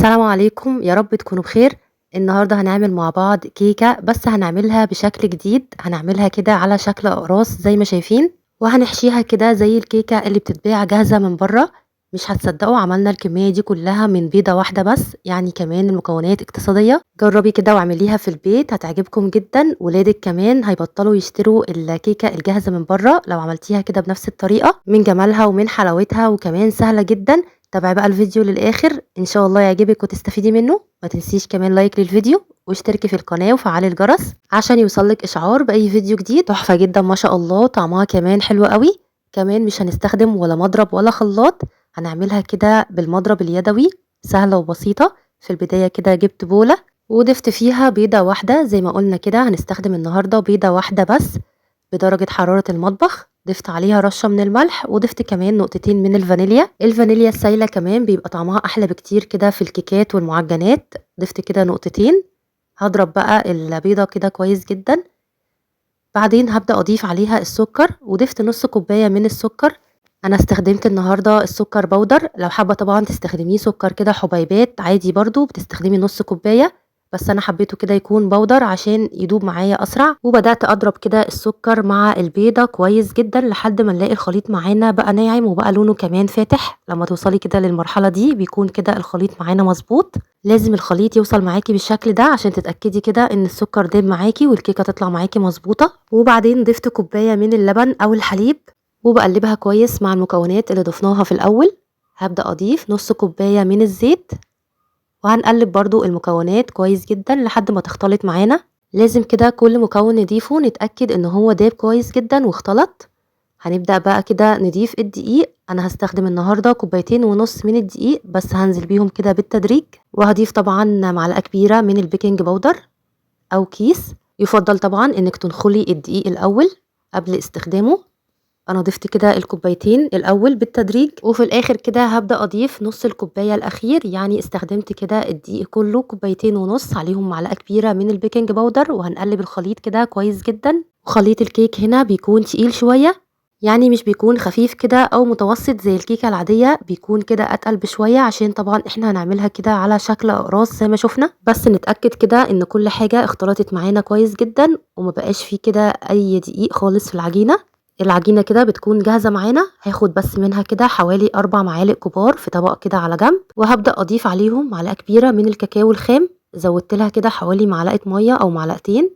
السلام عليكم، يا رب تكونوا بخير. النهاردة هنعمل مع بعض كيكة، بس هنعملها بشكل جديد. هنعملها كده على شكل أقراص زي ما شايفين، وهنحشيها كده زي الكيكة اللي بتتباع جاهزة من بره. مش هتصدقوا عملنا الكمية دي كلها من بيضة واحدة بس، يعني كمان المكونات اقتصادية. جربي كده واعمليها في البيت، هتعجبكم جدا. ولادك كمان هيبطلوا يشتروا الكيكة الجاهزة من بره لو عملتيها كده بنفس الطريقة، من جمالها ومن حلاوتها، وكمان سهلة جدا. تابعي بقى الفيديو للآخر، إن شاء الله يعجبك وتستفيدي منه. ما تنسيش كمان like للفيديو واشتركي في القناة وفعلي الجرس عشان يوصلك إشعار بأي فيديو جديد. تحفة جدا ما شاء الله، طعمها كمان حلو قوي. كمان مش هنستخدم ولا مضرب ولا خلاط، هنعملها كده بالمضرب اليدوي، سهلة وبسيطة. في البداية كده جبت بولة وضفت فيها بيضة واحدة، زي ما قلنا كده هنستخدم النهاردة بيضة واحدة بس بدرجة حرارة المطبخ. ضفت عليها رشة من الملح، وضفت كمان نقطتين من الفانيليا. الفانيليا السايلة كمان بيبقى طعمها أحلى بكتير كده في الكيكات والمعجنات. ضفت كده نقطتين. هضرب بقى البيضة كده كويس جدا. بعدين هبدأ أضيف عليها السكر، وضفت نص كوباية من السكر. أنا استخدمت النهاردة السكر بودر، لو حابة طبعا تستخدميه سكر كده حبيبات عادي برضو بتستخدمي نص كوباية، بس أنا حبيته كده يكون بودر عشان يدوب معايا أسرع. وبدأت أضرب كده السكر مع البيضة كويس جدا لحد ما نلاقي الخليط معانا بقى ناعم وبقى لونه كمان فاتح. لما توصلي كده للمرحلة دي بيكون كده الخليط معانا مظبوط. لازم الخليط يوصل معاكي بالشكل ده عشان تتأكدي كده إن السكر داب معاكي والكيكة تطلع معاكي مظبوطة. وبعدين ضفت كوباية من اللبن أو الحليب وبقلبها كويس مع المكونات اللي ضفناها في الأول. هبدأ أضيف نص كوباية من الزيت، وهنقلب برضو المكونات كويس جدا لحد ما تختلط معانا. لازم كده كل مكون نضيفه نتأكد ان هو داب كويس جدا واختلط. هنبدأ بقى كده نضيف الدقيق. انا هستخدم النهاردة كوبايتين ونص من الدقيق، بس هنزل بيهم كده بالتدريج. وهضيف طبعا معلقة كبيرة من ال baking powder او كيس. يفضل طبعا انك تنخلي الدقيق الاول قبل استخدامه. انا ضفت كده الكوبايتين الاول بالتدريج، وفي الاخر كده هبدأ اضيف نص الكوباية الاخير. يعني استخدمت كده الدقيق كله كوبايتين ونص، عليهم معلقة كبيرة من ال baking powder، وهنقلب الخليط كده كويس جدا. وخليط الكيك هنا بيكون تقيل شوية، يعني مش بيكون خفيف كده او متوسط زي الكيكة العادية، بيكون كده اتقل بشوية، عشان طبعا احنا هنعملها كده على شكل اقراص زي ما شفنا. بس نتأكد كده ان كل حاجة اختلطت معانا كويس جدا وما بقاش فيه كده اي دقيق خالص في العجينة. العجينة كده بتكون جاهزة معانا. هاخد بس منها كده حوالي 4 معالق كبار في طبق كده على جنب، وهبدأ أضيف عليهم معلقة كبيرة من الكاكاو الخام. زودت لها كده حوالي معلقة مية أو معلقتين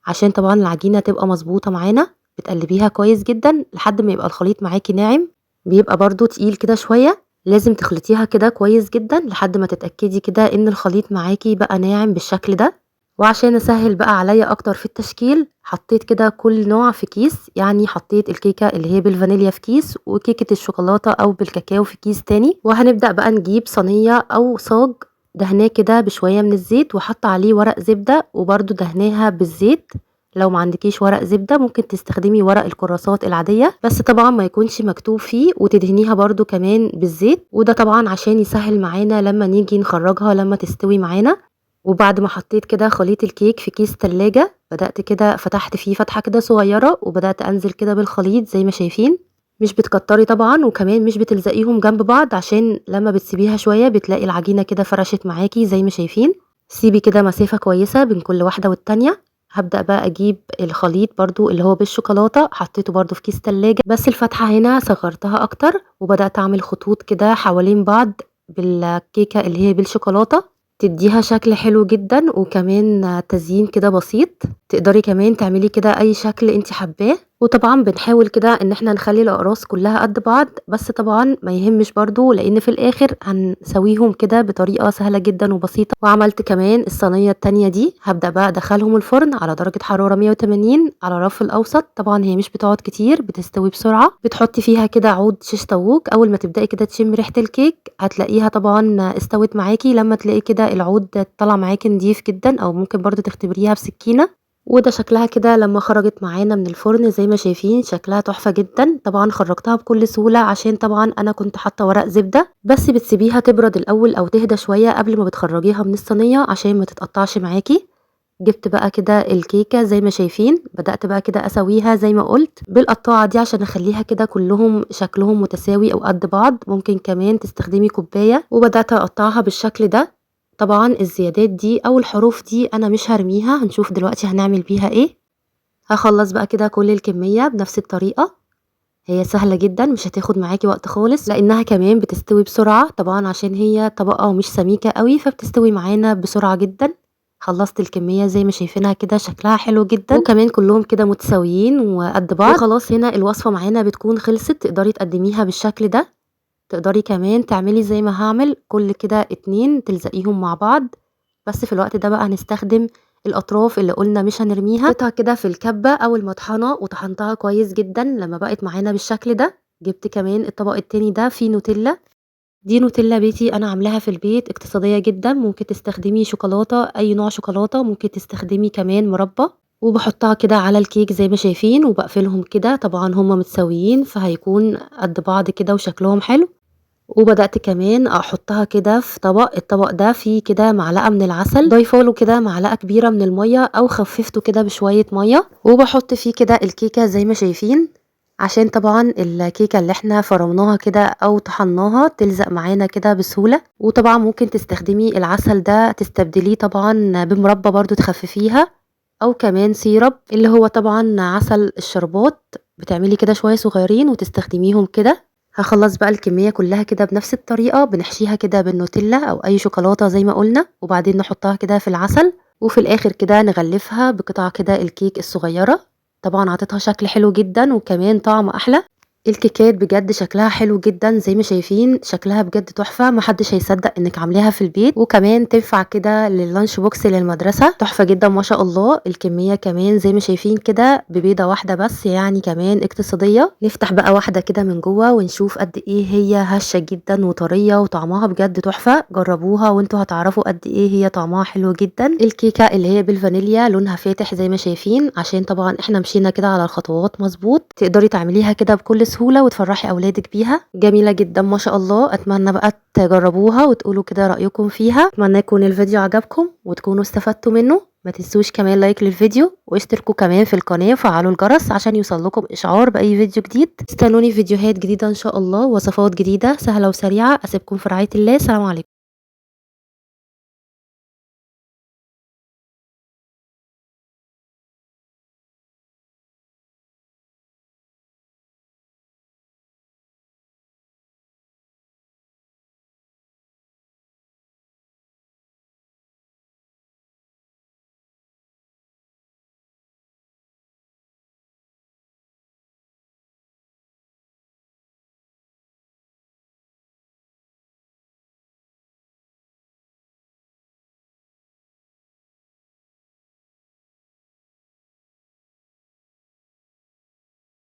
عشان طبعا العجينة تبقى مظبوطة معانا. بتقلبيها كويس جدا لحد ما يبقى الخليط معاكي ناعم، بيبقى برضو تقيل كده شوية، لازم تخلطيها كده كويس جدا لحد ما تتأكدي كده إن الخليط معاكي بقى ناعم بالشكل ده. وعشان اسهل بقى عليا اكتر في التشكيل حطيت كده كل نوع في كيس، يعني حطيت الكيكه اللي هي بالفانيليا في كيس، وكيكه الشوكولاته او بالكاكاو في كيس تاني. وهنبدا بقى نجيب صينيه او صاج دهناه كده بشويه من الزيت، وحط عليه ورق زبده، وبرده دهناها بالزيت. لو ما عندكيش ورق زبده ممكن تستخدمي ورق الكراسات العاديه، بس طبعا ما يكونش مكتوب فيه، وتدهنيها برده كمان بالزيت. وده طبعا عشان يسهل معانا لما نيجي نخرجها لما تستوي معانا. وبعد ما حطيت كده خليط الكيك في كيس تلاجة، بدأت كده فتحت فيه فتحة كده صغيرة، وبدأت أنزل كده بالخليط زي ما شايفين. مش بتكتري طبعا، وكمان مش بتلزقيهم جنب بعض، عشان لما بتسيبيها شوية بتلاقي العجينة كده فرشت معاكي زي ما شايفين. سيبي كده مسافة كويسة بين كل واحدة والتانية. هبدأ بقى أجيب الخليط برضو اللي هو بالشوكولاتة، حطيته برضو في كيس تلاجة، بس الفتحة هنا صغرتها أكتر، وبدأت أعمل خطوط كده حوالين بعض بالكيكة اللي هي بالشوكولاتة، تديها شكل حلو جدا، وكمان تزيين كده بسيط. تقدري كمان تعملي كده اي شكل انت حباه. وطبعا بنحاول كده ان احنا نخلي الاقراص كلها قد بعض، بس طبعا ما يهمش برضو، لان في الاخر هنسويهم كده بطريقة سهلة جدا وبسيطة. وعملت كمان الصينية التانية دي. هبدأ بقى ادخلهم الفرن على درجة حرارة 180 على الرف الاوسط. طبعا هي مش بتقعد كتير، بتستوي بسرعة. بتحطي فيها كده عود شيش طاووق، اول ما تبدأي كده تشمي ريحة الكيك هتلاقيها طبعا استوت معاكي. لما تلاقي كده العود طلع معاكي نضيف جدا، او ممكن برضو تختبريها بسكينة. وده شكلها كده لما خرجت معانا من الفرن زي ما شايفين، شكلها تحفة جدا. طبعا خرجتها بكل سهولة عشان طبعا انا كنت حاطة ورق زبدة، بس بتسيبيها تبرد الاول او تهدى شوية قبل ما بتخرجيها من الصينية عشان ما تتقطعش معاكي. جبت بقى كده الكيكة زي ما شايفين، بدأت بقى كده اسويها زي ما قلت بالقطاعة دي عشان اخليها كده كلهم شكلهم متساوي او قد بعض. ممكن كمان تستخدمي كوباية. وبدأت اقطعها بالشكل ده. طبعا الزيادات دي او الحروف دي انا مش هرميها، هنشوف دلوقتي هنعمل بيها ايه. هخلص بقى كده كل الكمية بنفس الطريقة، هي سهلة جدا مش هتاخد معاكي وقت خالص، لانها كمان بتستوي بسرعة طبعا عشان هي طبقة مش سميكة قوي، فبتستوي معانا بسرعة جدا. خلصت الكمية زي ما شايفينها كده، شكلها حلو جدا، وكمان كلهم كده متساويين وقد بعض. وخلاص هنا الوصفة معانا بتكون خلصت، تقدري تقدميها بالشكل ده. تقدري كمان تعملي زي ما هعمل كل كده 2 تلزقيهم مع بعض، بس في الوقت ده بقى هنستخدم الاطراف اللي قلنا مش هنرميها. حطيتها كده في الكبة او المطحنة وطحنتها كويس جدا لما بقت معانا بالشكل ده. جبت كمان الطبق التاني ده فيه نوتيلا، دي نوتيلا بيتي انا عاملاها في البيت، اقتصادية جدا. ممكن تستخدمي شوكولاتة، اي نوع شوكولاتة، ممكن تستخدمي كمان مربى. وبحطها كده على الكيك زي ما شايفين وبقفلهم كده، طبعا هما متساويين فهيكون قد بعض كده وشكلهم حلو. وبدأت كمان احطها كده في طبق، الطبق ده فيه كده معلقة من العسل، ضايفه له كده معلقة كبيرة من المية او خففته كده بشوية مية، وبحط فيه كده الكيكة زي ما شايفين، عشان طبعا الكيكة اللي احنا فرمناها كده او طحناها تلزق معانا كده بسهولة. وطبعا ممكن تستخدمي العسل ده تستبدليه طبعا بمربى برضو تخففيها، او كمان syrup اللي هو طبعا عسل الشربات، بتعملي كده شوية صغيرين وتستخدميهم كده. هخلص بقى الكمية كلها كده بنفس الطريقة، بنحشيها كده بالنوتيلا او اي شوكولاتة زي ما قلنا، وبعدين نحطها كده في العسل، وفي الاخر كده نغلفها بقطع كده الكيك الصغيرة. طبعا عطتها شكل حلو جدا وكمان طعم احلى. الكيكات بجد شكلها حلو جدا زي ما شايفين، شكلها بجد تحفة، محدش هيصدق انك عاملاها في البيت، وكمان تنفع كده لل lunch box للمدرسة، تحفة جدا ما شاء الله. الكمية كمان زي ما شايفين كده ببيضة واحدة بس، يعني كمان اقتصادية. نفتح بقى واحدة كده من جوه ونشوف قد ايه هي هشة جدا وطرية وطعمها بجد تحفة. جربوها وانتوا هتعرفوا قد ايه هي طعمها حلو جدا. الكيكة اللي هي بالفانيليا لونها فاتح زي ما شايفين، عشان طبعا احنا مشينا كده على الخطوات مظبوط. تقدري تعمليها كده بكل سهولة وتفرحي أولادك بيها، جميلة جدا ما شاء الله. أتمنى بقى تجربوها وتقولوا كده رأيكم فيها. أتمنى يكون الفيديو عجبكم وتكونوا استفدتوا منه. ما تنسوش كمان like للفيديو، واشتركوا كمان في القناة وفعلوا الجرس عشان يوصل لكم إشعار بأي فيديو جديد. استنوني فيديوهات جديدة إن شاء الله، وصفات جديدة سهلة وسريعة. أسيبكم في رعاية الله. سلام عليكم.